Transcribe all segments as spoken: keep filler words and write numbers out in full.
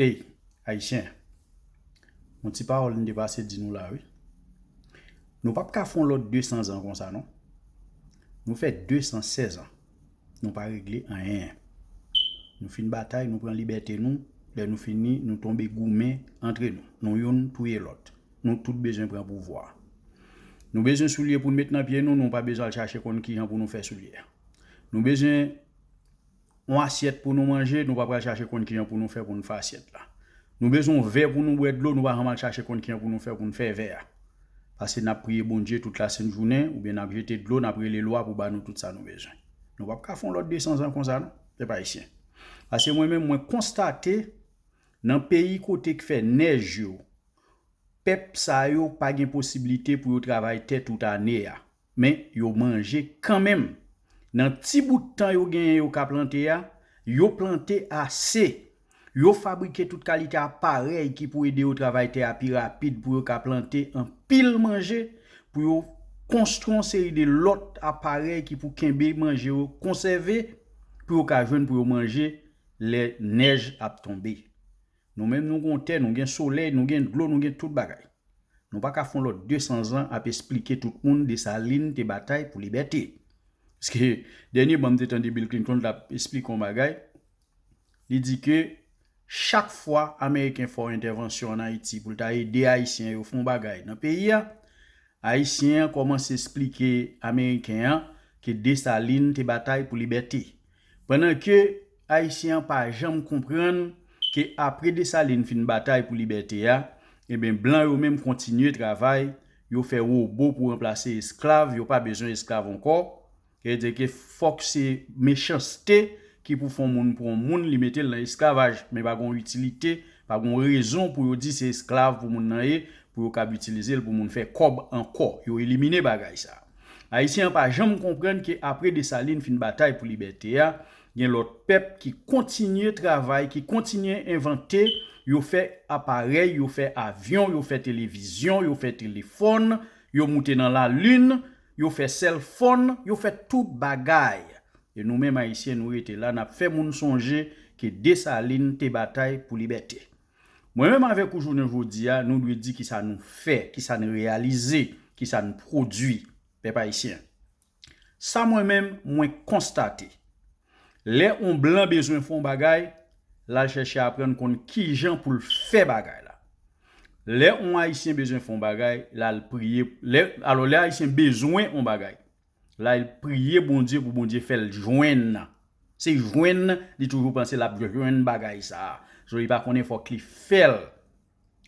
Ey, Ayisyen, yon ti pawòl m te pase di nou la, wi. Nou p ap ka fè yon lòt de san zan konsa, non. Nou fè de san sèz an. Nou pa regle anyen. Nou fin batay, nou pran libète nou. Lè nou fini, nou tonbe goumen antre nou. Nou youn touye lòt. Nou tout bezwen pran pouvwa. Nou bezwen soulye pou n met nan pye nou, nou pa bezwen al chache konn kijan pou nou fè soulye. Nou bezwen yon asyèt pou nou manje, nou pa pral chache konn kijan pou nou fè pou n fè asyèt la. Nou bezwen yon vè pou nou bwè dlo, nou pa janm al chache konn kijan pou nou fè pou n fè vè a. Paske n ap priye Bondye tout lasent jounen, oubyen n ap jete dlo, n ap rele lwa pou ba nou tout sa nou bezwen. Nou p ap ka fè yon lòt de san zan konsa, non, pèp ayisyen. Paske mwen menm, mwen konstate, nan peyi kote k fè nèj yo, pèp sa yo pa gen posiblite pou yo travay tè tout ane a. Men, yo manje kanmenm. Nan ti bout tan yo genyen yo ka plante a, yo plante ase. Yo fabrike tout kalite aparèy ki pou ede yo travay tè a pi rapid pou yo ka plante anpil manje, pou yo konstwi yon seri de lòt aparèy ki pou kenbe manje yo konsève, pou yo ka jwenn pou yo manje lè nèj ap tonbe. Nou menm, nou gen tè, nou gen solèy, nou gen dlo, nou gen tout bagay. Nou pa ka fè yon lòt de san zan ap esplike tout moun Desalin te batay pou libète. Paske dènyèman m te tande Bill Clinton t ap esplike yon bagay. Li di ke chak fwa Ameriken fè yon entèvansyon ann Ayiti pou l ta ede Ayisyen yo fè yon bagay nan peyi a, Ayisyen an kòmanse esplike Ameriken an ke Desalin te batay pou libète. Pandan ke Ayisyen an pa janm konprann ke apre Desalin fin batay pou libète a, ebyen, blan yo menm kontinye travay, yo fè wobo pou ranplase esklav, yo pa bezwen esklav ankò. Sa vle di ke fòk se mechanste ki pou fè yon moun pran yon moun, li mete l nan esklavaj, men pa gen yon itilite, pa gen yon rezon pou yo di se esklav pou moun nan ye, pou yo kab itilize l pou moun fè kòb ankò. Yo elimine bagay sa. Ayisyen an pa janm konprann ke apre Desalin fin batay pou libète a, gen lòt pèp ki kontinye travay, ki kontinye envante, yo fè aparèy, yo fè avyon, yo fè televizyon, yo fè telefòn, yo moute nan lalin, yo fè sèlfòn, yo fè tout bagay. E nou menm Ayisyen, nou rete la, n ap fè moun sonje ke Desalin te batay pou libète. Mwen menm avèk ou jounen jodi a, nou dwe di kisa nou fè, kisa n reyalize, kisa n pwodui, pèp ayisyen. Sa mwen menm, mwen konstate. Lè yon blan bezwen fè yon bagay, l al chèche aprann konn kijan pou l fè bagay la. Lè yon Ayisyen bezwen fè yon bagay, l al priye, lè, alò, lè Ayisyen bezwen yon bagay, l al priye Bondye pou Bondye fè l jwenn. Se jwenn, li toujou panse l ap jwenn bagay sa a. So, li pa konnen fòk li fè l.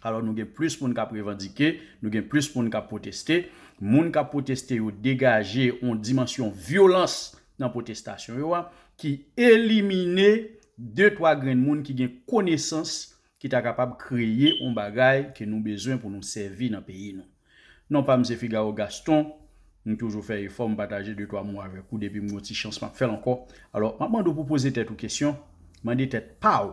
Alò, nou gen plis moun k ap revandike, nou gen plis moun k ap pwoteste. Moun k ap pwoteste yo degaje yon dimansyon vyolans nan pwotestasyon yo a, ki elimine de twa grenn moun ki gen konesans, ki ta kapab kreye yon bagay ke nou bezwen pou nou sèvi nan peyi nou. Non pa m se Figaro Gaston, m toujou fè efò m pataje de twa mo avèk ou depi m gen yon ti chans m ap fè l ankò. Alò, m ap mande w pou poze tèt ou kesyon, mande tèt pa w,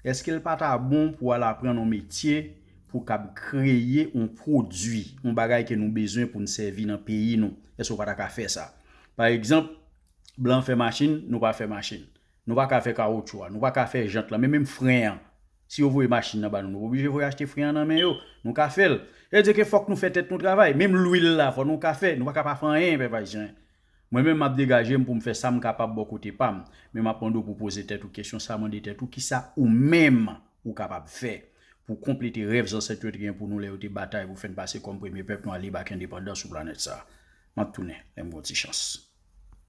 èske l pa ta bon pou w al aprann yon metye pou w kab kreye yon pwodui, yon bagay ke nou bezwen pou n sèvi nan peyi nou? Èske w pa ta ka fè sa? Pa egzanp, blan fè machin, nou pa fè machin. Nou pa ka fè kawotchou a, nou pa ka fè jant lan, men menm fren an. Si yo voye machin nan ba nou, nou pa oblije voye achte fren an nan men yo. Nou ka fè l. Sa vle di ke fòk nou fè tèt nou travay. Menm lwil la, fò nou ka fè. Nou pa ka pa fè anyen, pèp ayisyen. Mwen menm, m ap degaje m pou m fè sa m kapab bò kote pa m. Men m ap mande w pou poze tèt ou kesyon sa, mande tèt ou kisa ou menm ou kapab fè pou konplete rèv zansèt yo te gen pou nou lè yo te batay pou fè n pase kòm premye pèp nwa lib ak endepandans sou planèt sa. M ap tounen, lè m gen yon ti chans.